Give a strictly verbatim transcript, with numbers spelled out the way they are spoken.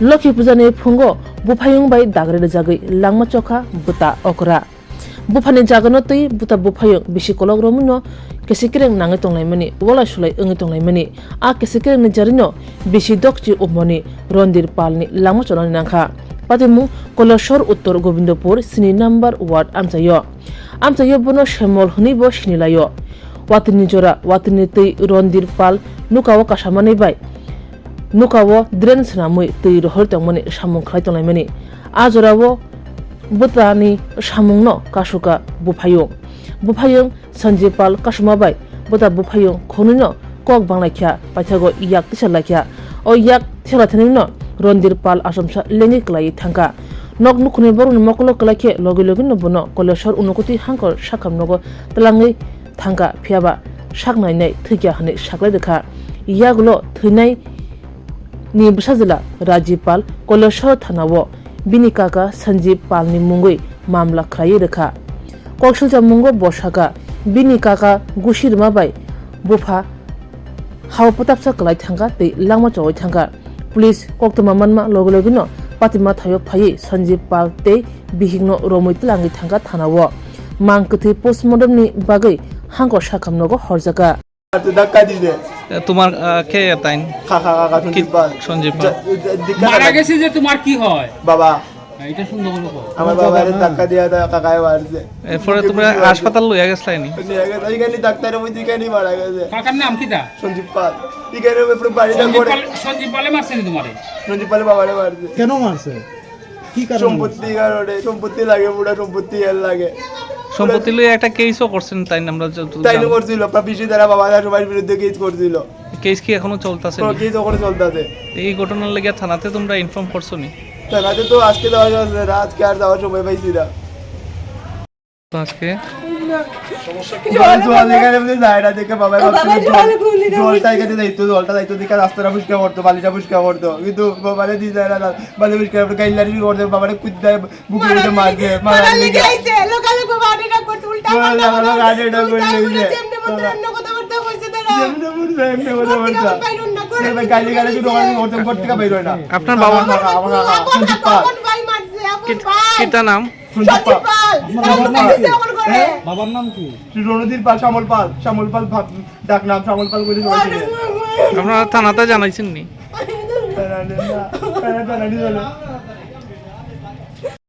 Lokhi puja ni phungo buphayung bai dagre rwjagwi langma chokha bwta okra. Buphani jagano twi bwta buphayung bisi kolok romwino kesi kereng nangwi tonglaimani, walai sulai wngwi tonglaimani. A kesi kerengni jarino bisi dokchi umoni Rondir Palni langma chonani nangkha. Patimung Koilashor Uttor Gobindopur sini number ward amchaio. Amchaio bono Semol hwnwibo sinilaio. Watwini jora, watwini twi Rondir Pal nukao kasamanwi bai nukao drain swnamwi twi rohor tongmani samung khlai tonglaimani. A jorao bwtani samungno kasuka buphayung. Buphayung Sanjib Pal kasuma bai bwta buphayung khongnwino kok banglaikha, paithago yak tisalaikha. O yak tisalai thangnaino Rondir Pal achomsa lengwi kwlaiwi thangkha. Nok nukhungni borokni mokolo kwlaikhe logi logino bono Koilashor Unokoti hangkor sakham nogo twlangwi thangkha, phiyaba sak nainai thwikya hwnwi saklai rwkha. Yagulo thwinai ni bwsajwla Rajiv Pal Koilashor thanao bini kaka Sanjib Palni mungwi mamla khlaiwi rwkha. Koksilchamungo bo sakha, bini kaka gusi rwma bai bupha hao pwtapsa kwlai thangkha tei langma chowui thangkha. Police koktwma manma logi logino patima thaio phaiwi Sanjib Pal tei bihikno romwi twlangwi thangkha thanao. Mang kwthwi postmortemni bagwi hangkor sakham nogo horjakha. তো ধাক্কা দিছে। এ, তোমার, আহ, কে এটাইন? কাকা, কাকা, কি? সঞ্জীব পাল। সঞ্জীব পাল। যা-, যা-, দিকে মারা তাকান। গেছে যে তোমার কি হয়? বাবা। হ্যাঁ, এটা সুন্দর করে কও। আমার বাবারে ধাক্কা দিয়া তা কাকায় মারছে। এরপরে তোমরা হাসপাতাল লইয়া গেছলায় নি? নিয়ে গেছে। ওইখানে ডাক্তারে বলছে, এখানেই মারা গেছে। কাকার নাম কিতা? সঞ্জীব পাল। এখানে ওই পুরো বাড়িটা সঞ্জীব করে। পাল, সঞ্জীব পালে মারছে নি তোমারে? সঞ্জীব পালে বাবারে মারছে। কেন মারছে? কি কারণে? সম্পত্তির কারণে, সম্পত্তি লাগে, পুরা সম্পত্তি এর লাগে। সম্পত্তি লইয়া একটা কেসও করছেন, তাই না? আমরা যতদূর তাই না জানি। করছিল, আপনার পিসি তারা বাবা তারা সবার বিরুদ্ধে কেস করছিল। কেস কি এখনো চলতেছে? কোনো কেস ওখানে চলতেছে। এই ঘটনার লেগে থানাতে তোমরা ইনফর্ম করছো নি? থানাতে তো আজকে দেওয়া যাচ্ছে না, আজকে আর যাওয়ার সময় পাইছি না। তো আজকে জল, জল এখানে বলে যায় না, দেখে বাবা ভাবছিল জল, জলটা এখানে যাইতো, জলটা যাইতো, দেখে রাস্তাটা পরিষ্কার করতো, বালিটা পরিষ্কার করতো, কিন্তু বাবারে দিয়ে যায় না, বালি পরিষ্কার করতো, গাইলারি করতো, বাবারে কুদ্দায় বুকে উঠে মারছে, মারা মারা লেগে লেগে আইছে, লোকালে খুব হার্ট অ্যাটাক করছে, উল্টা জল পাল্টা লাগালো, কথা, হার্ট অ্যাটাক উল্টা করে পাল্টা লেগেছে। যেমনি মন চায় এমনি কথা বার্তা কইছে তারা। যেমনি মন চায় এমনি কথা বার্তা। বাইর না করে। এবার গালি গালি শুরু করে, ওর মুখ থেকে বাইর হয় না। আপনার বাবা? আমার কাকা, আমার কাকা, আমার সঞ্জিত পাল। আপন ভাই মারছে, আপন কি-, ভাই। কিতা নাম? সঞ্জিত পাল। সঞ্জিত পাল। তারা তো দেখতেছে আমার ঘরে। হ্যাঁ? বাবার নাম কি? রণধীর পাল, শ্যামল পাল, শ্যামল পাল ভাব-, ডাক নাম, শ্যামল পাল করে সবাই চিনে। আপনারা থানাতে জানাইছেন নি? জানানি না, জানানি না।